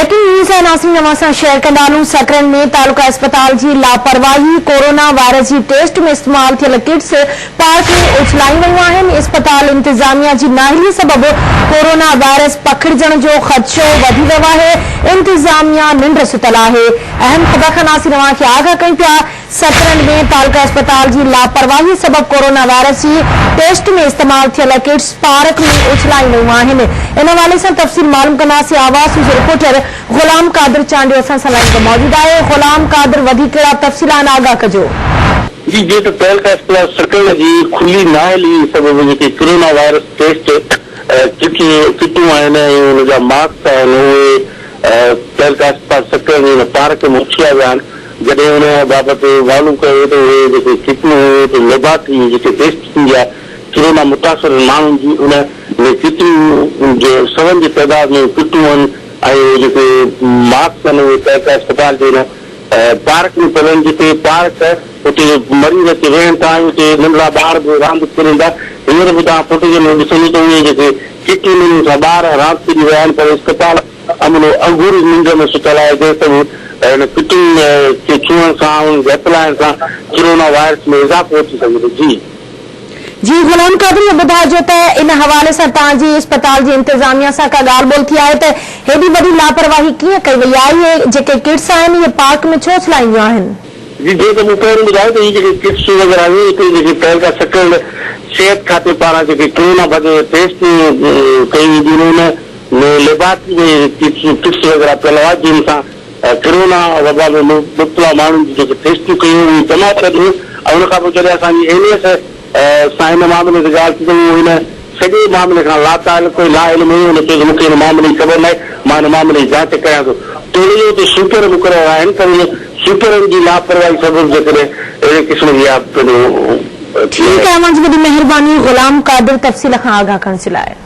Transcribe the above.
Breaking news آهي ناظرين اوهان سان شيئر ڪندا هلون سڪرنڊ ۾ تعلقه اسپتال جي لاپرواهي ڪورونا وائرس جي ٽيسٽ ۾ استعمال ٿيل ڪٽس پارڪ ۾ اڇلايون ويون آهن اسپتال انتظاميا جي نااهلي سبب ڪورونا وائرس پکڙجڻ جو خدشو وڌي ويو آهي انتظاميا ننڊ ستل آهي اهم خبر کان ناظرين اوهان کي آگاهه ڪيون پيا سڪرنڊ ۾ تعلقه اسپتال جي لاپرواهي سبب ڪورونا وائرس جي ٽيسٽ ۾ استعمال ٿيل ڪٽس پارڪ ۾ اڇلايون ويون آهن ان حوالي سان تفصيل معلوم ڪنداسين آواز نيوز جو رپورٽر غلام قادر چانڊيو اسان سان لائين تي موجود آهي غلام قادر وڌيڪ ڪهڙا تفصيل آهن آگاهه ڪجو. جي جيئن ته تعلقه اسپتال سڪرنڊ جي کلي نااهلي سبب جيڪي ڪورونا وائرس ٽيسٽ ڪٽون آهن ۽ ان جا ماسڪ آهن اهي تعلقه اسپتال سڪرنڊ جي ان پارڪ ۾ اڇلايا ويا آهن جڏهن ان بابت معلوم ڪيو ويو ته اهي جيڪي ڪٽون هيون ته ليبارٽري ۾ جتي ٽيسٽ ٿيندي آهي ڪرونا متاثر ماڻهن جي ان ۾ ڪٽون جو سون جي تعداد ۾ ڪٽون آهن ۽ اهي جيڪي ماسڪ آهن اهي تعلقه اسپتال جي ان پارڪ ۾ پيل آهن جتي پارڪ اتي مريض اچي ويهن ٿا ۽ اتي ننڍڙا ٻار به راند کيڏن ٿا هينئر به توهان فوٽيج ۾ ڏسندو ته اهي جيڪي ڪٽون آهن ان سان ٻار راند کيڏي رهيا آهن پر اسپتال عملو اگهور ننڊ ۾ ستل آهي جنهن سبب هن ڪتن کي ڇهڻ سان ۽ هٿ لائڻ سان ڪرونا وائرس ۾ اضافو ٿي سگهي ٿو. جي. جي غلام قادر اهو ٻڌائجو ته ان حوالي سان توهان جي اسپتال جي انتظاميا سان ڪا ڳالهه ٻولهه ٿي آهي ته هيڏي وڏي لاپرواهي ڪيئن ڪئي وئي آهي اهي جيڪي ڪٽس آهن اهي پارڪ ۾ ڇو اڇلايون ويون آهن. جي جيئن ته مون پهرين ٻڌايو ته هي جيڪي ڪٽس وغيره آهن اتي جيڪي تعلقه سڪرنڊ صحت کاتي پاران جيڪي ڪرونا بابت ٽيسٽون ڪيون وينديون آهن ان ۾ ليبارٽري ۾ ڪٽس وغيره پيل هئا جن سان ڪرونا وبا ۾ مبتلا ماڻهن جون جيڪي ٽيسٽون ڪيون اهي جمع ٿيل هيون ۽ ان کان پوء جڏهن اسان جي اين ايس سان ان معاملي تي ڳالهه ٿي ته اهو ان سڄي معاملي کان لاتعلق ۽ لاعلم هيو هن چيو ته مون کي ان معاملي جي خبر ناهي مان ان معاملي جي جاچ ڪريان ٿو توڙي جو اتي سوپر مقرر آهن پر ان سوپرن جي لاپرواهي سبب جيڪڏهن اهڙي قسم جي اها پنهنجو ٺيڪ آهي اوهان جي وڏي مهرباني غلام قادر تفصيل کان آگاهه ڪرڻ جي لاء.